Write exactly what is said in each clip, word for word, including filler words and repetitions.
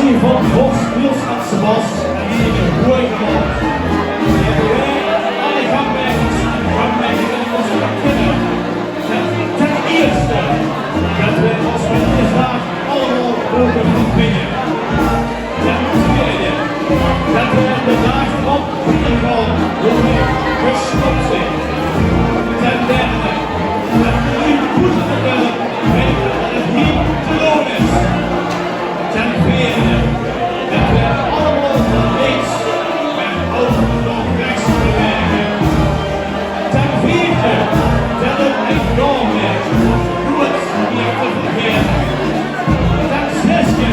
Van vors Niels en Sebas en die in de hoeë gemaaktj. En die alle gangmaekers en gangmaekers en ózze kinjer. Ten ierste, det weej ós vandaag allemaol moge verbinje. Ten twiede, det weej de daag op Veer gaon, wo weej gestop zeen. Ten derde, det weej boete de dörp weite det 't hie te doon is. Ten veerde, det weej allemaol van links nao ouch nog rechts bewaege. Ten viefde, det 't ech doorgaet, noeëts mieër te vergaete. Ten zesde,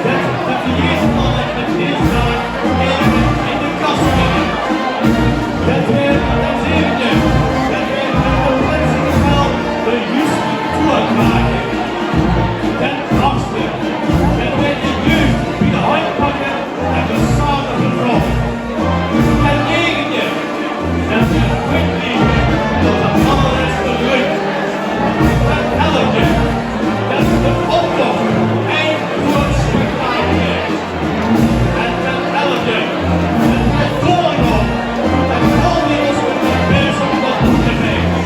det, det de jeugdmalle mit dees daag effe in de kas kinne. Det weej, ten zevende, det weej mit de prinsekapel de juuste toer make. Ten achtste, det weej de jeugd bie de handj pakke en de same verkoch. Ten negende, det weej de vrind blieve tot de allerlètste rundj. Ten elfde, det de optoch ein groeët spektakel is. En ten elfde, det weej doorgaon en al die ózze mit de pers op de voete vege.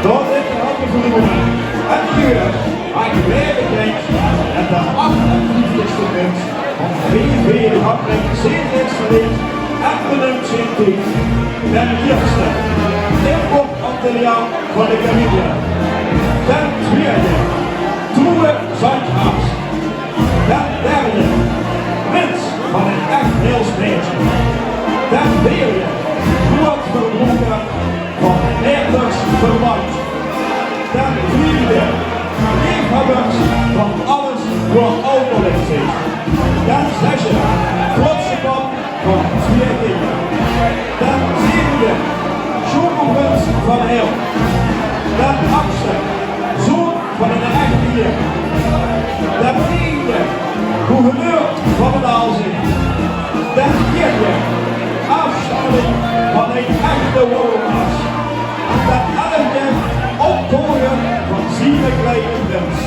Det is de afgelope. En hie, maak weej bekindj det de achtenvieftigste prins van V V Gangmaekers Zeendersterlee en Benumpt Zeenpiek, den ierste import Antilliaan van de Cariben. Den twiede, Troewe Zandjaars. Den derde, prins van ein ech Nederlands meidje. Den veerde, groeët verbroeker van Meertens Verband. Den derde, leefhöbbers van alles wo alcohol in zit. Den zesde, trotse pap van twieë kinjer. Den zevende, sjoonprins van Heel. Den achtste, zoon van ein ech heer. Den negende, gouverneur van den Alzey. Den tiende, aafstammeling van ein echte Wollemas. En den elfde, opvolger van ziene kleine prins.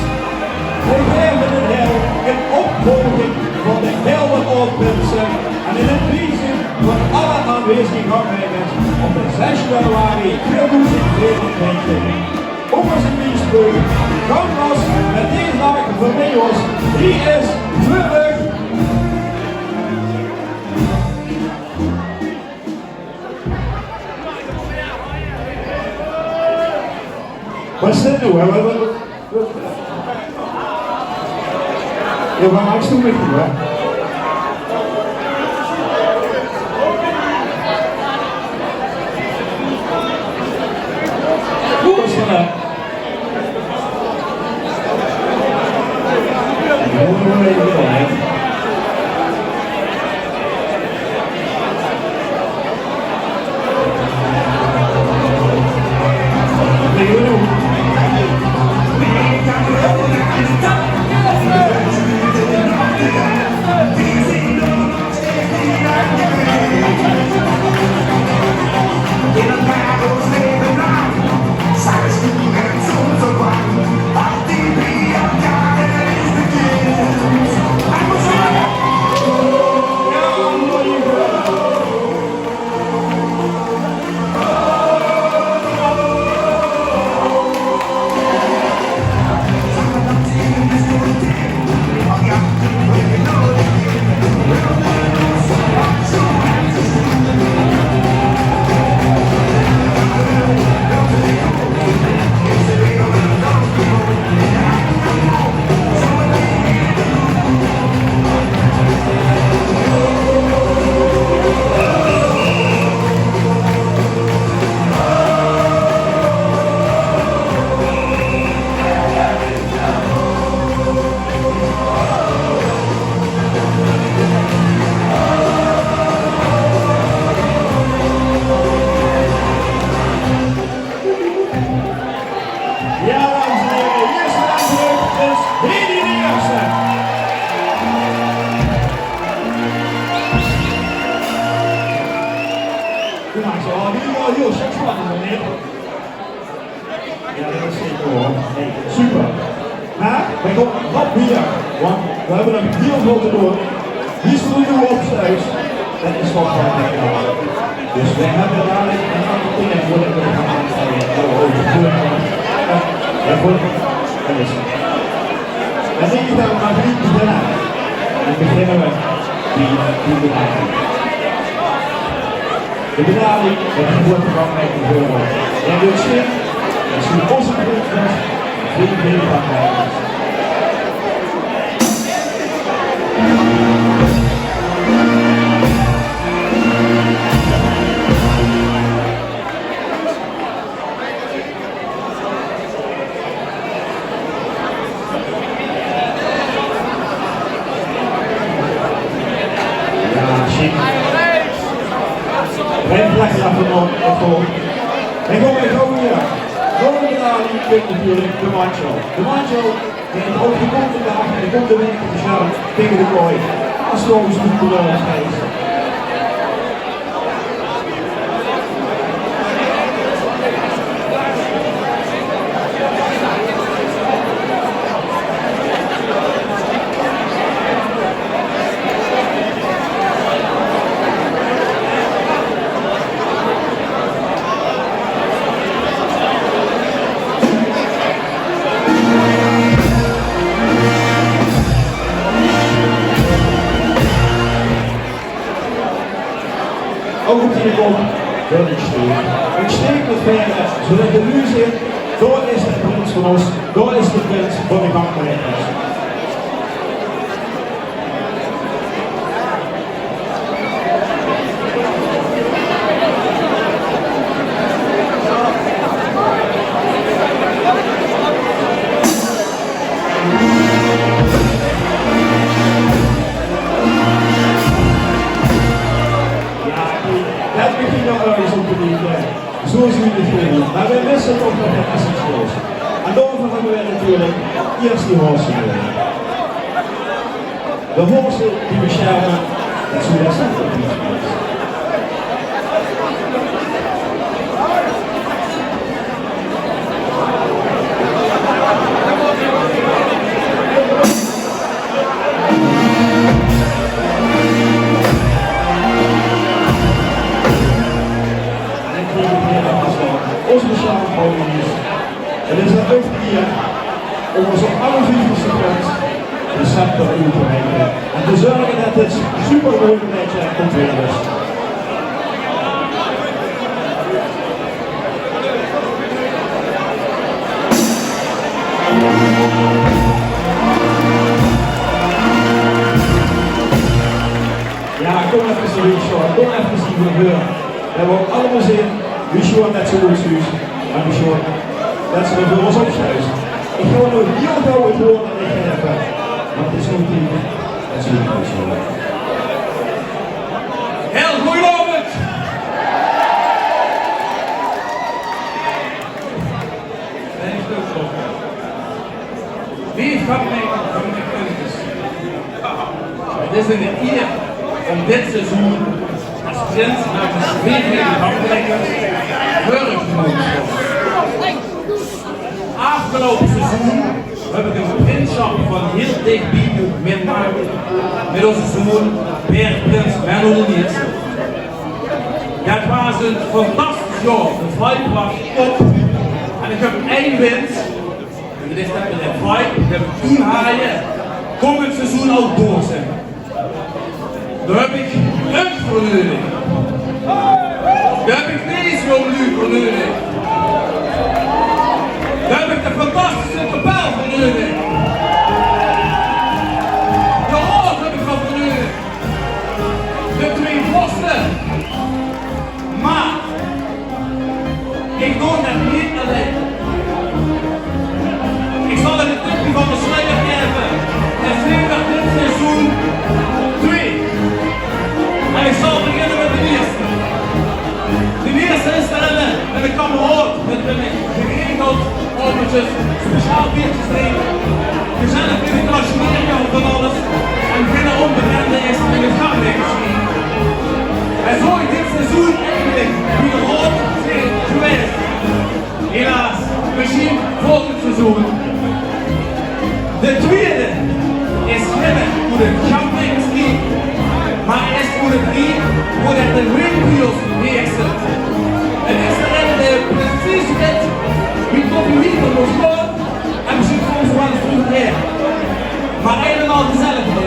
Weej gaeve ein heel in opvolging van de Helder Oud Prinse en in 't biezeen van alle aanwezige gangmaekers op de zesde januari tweeduizend vijfentwintig. Ónger zien biespreuk: "Gaon los mit dees daag veur Meos, hie is veur uch." Waat is dit noe, hè? Waat, waat, waat? Jao, waat maaks doe mit die, hè? Waat is det noe? Jao, dames en hiere, hie is de aanvoerder, prins Hedy de Ierste. Jao, det is waal hiel sjiek spannend, of neet? Jao, det is zeker, huur. Hey, super. Veer kómme nog hie, want veer höbbe nog hiel väöl te doon. Hie is 'n nuuj opsjtuis. Det is waal fijn, ja. Dus veer höbbe dalik 'n aantal dinger waat veer gaon aansjtuie. Ja, good. Det is. Dan dink ich det veer mer geliek beginne. Dan beginne veer bie, bie de bedaling. De bedaling, det is waat veer gaon make veur, eh, Ruud Schip. Det is ózze prinses. Veer, veer gaon make. Ja, sjiek. Gein vlag d'rveur, d'rveur. Veer gaon, veer gaon weer. Volgende bedaling kump natuurlik de mandsjouw. De mandsjouw, dae kump ouch de kómmende daag, dae kump de waek te sjouwe taenge de kooi. As trouwens de couleur is. Ouch op die kop, det is steek. 'n Steek mit veer, zodet de luuj zeen, dao is de prins van ós, dao is de prins van de Bankmeijer. Ja, det begint nog waal ins op te lieke. Zo zeen veer 't gein. Mer veer misse toch nog get essentiëels. En daoveur höbbe veer natuurlik iers die horse nudig. De horse die besjerme het Zuidwesten. Ózze sjaal veur Louise. Het is aan uch hie óm ós op alle vief segments de scepter euver te reike en te zörge det dit supermooie plaetje compleet is. Ja, kóm effe hie, Richard. Kóm effe hie, Richard. Det veer allemaol zeen wie sjoon det se oetsjtuus en wie sjoon det se d'r veur ós opsjtuus. Ich gaon noe hieël gaw 't woord aan dich gaeve, want 't is noe tied det se oetsjtuus. Hieël goojenaovend. Veer Bankmeijer, Bankmeijer. Het is in de ier óm dit seizoen es prins namens veer Bankmeijer vörreg te moge sjtaon. Aafgeloupe seizoen höb ich ein prinssjap van hieël dichbie kinne mitmake mit ózze zoon, prins Menno d'n Ierste. Det waas ein fantastisch jaor. De vibe waas top. En ich höb ein wins. En det is det mit de vibe, det v'r toen hawwe, kómmend seizoen ouch door zeen. Dao höb ich uch veur nudig. Dao höb ich dees jóng luuj veur nudig. Dao höb ich de fantastische kapel veur nudig. De raod höb ich dao veur nudig. De twee vosse. Mer ich doon det neet allein. Ich zal uch ein tipje van de sluier gaeve. D'r zeen d'r dit seizoen twee. En ich zal beginne mit d'n ierste. D'n ierste is d'r eine, eine kameraod mit wem ich geregeld aovendjes speciaal biertjes drinke. Gezellig mit de klasje van alles. En geine ónbekende is in de gang ligke. Hae zów dit seizoen eigelik bie de raod zeen gewaes. Helaas, mesjien volgend seizoen. De De twiede is neet oet 't Sjampmekkerski, mer is oet 't Rie, wo det de Wimpio's heerse. 't Is d'r in de presies wit wie koffie wieter mós gaon en mesjien soms waal ins vroeger haer. Mer eenmaal dezelfde.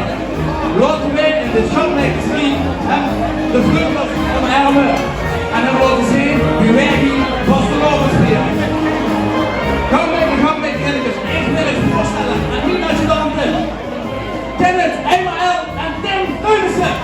Laote veer in de Sjampmekkerski, hè, de vleugels omerme en dan laote zeen wie veer hie vastelaovend viere. Gaon veer, gaon veer, ich wil uch veurstelle aan mien adjudante, Kenneth Emael en Tim Teunissen.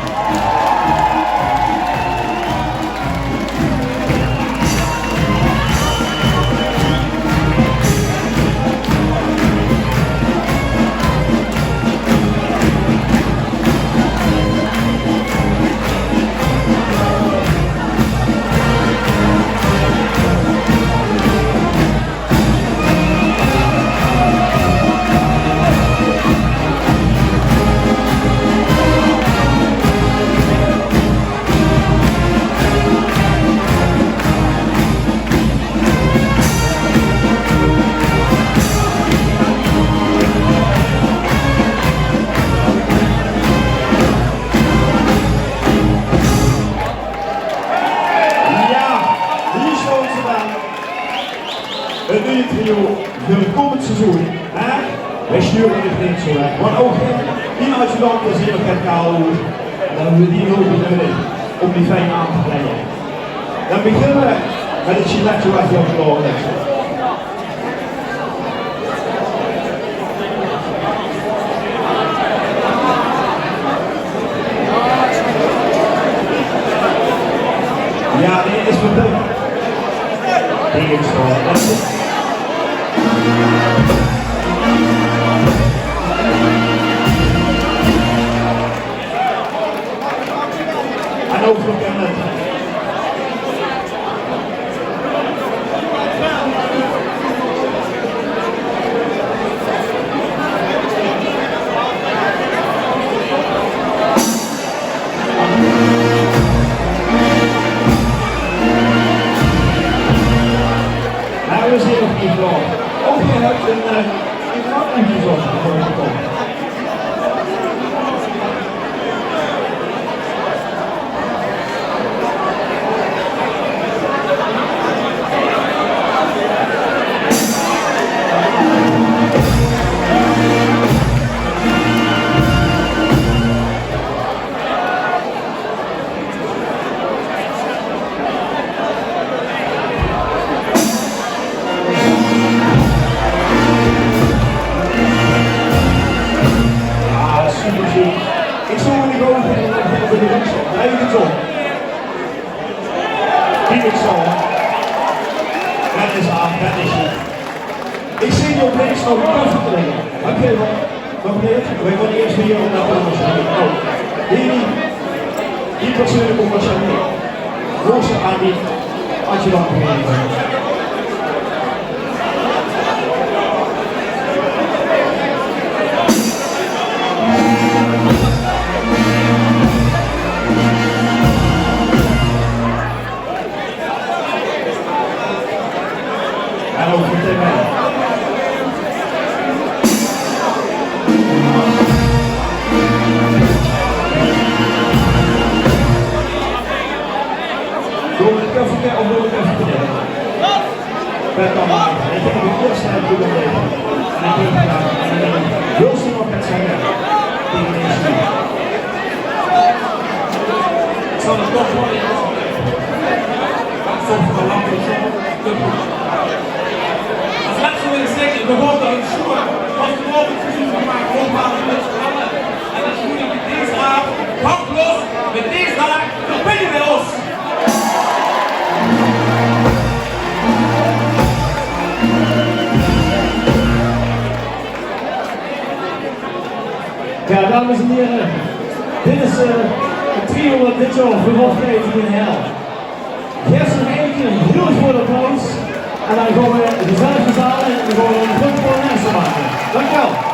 Jao, hie sjtaon ze dan. 't Nuuj trio veur 't kómmend seizoen, hè? Veer sjture dich neet zo weg. Want ouch hie, hie adjudante zeen nog get kaal oet. En dan höbbe veer die noe benódig óm die fijn aan te kleie. Dan beginne veer mit 't giletje waat hie op klaor ligk. Jao, die is verdiend. Die is verdiend. En ouch nog ein. Mer veer zeen nog neet klaor. Of geer höbt ein, eh, ein anger gezoch veur de toekoms. Ah, super. Ich zou 'm gewoon veur de, veur de rug zo. Blijf het zo. Kiek het zo. Det is aaf, det is goed. Ich zeen hie op links nog ein koffie drinke. Dank je wel. Nog neet? Veer gaon ieërs hie op de andere zjtj. Oh. Hie, hie persoonlik op de zjtj. Roze aan die adjudant. Hallo, good. Door de koffie of door de koffie? Vet dan maar. Ich höb de ieërste helf good aan deze. En ich höb gedaon, en dan wil ze nog get zègke taenge deze. Ich zal het toch waal effe. Waat veur ein lamp is det? As lètste wil ich zègke, veer gaon d'r ein sjoer vastelaovesfees van make, ophaole mit z'n alle. En dan sjoet ich mit deze aaf, pak los, mit deze daag verbinje veer ós. Jao, dames en hiere, dit is, eh, het trio det dit jaor veuroet geit in Hel. Gaef ze nog ein kier ein hieël groeët applaus. En dan gaon veer gezellig de zaal in en dan gaon veer ein groeët polonaise make. Dank uch waal.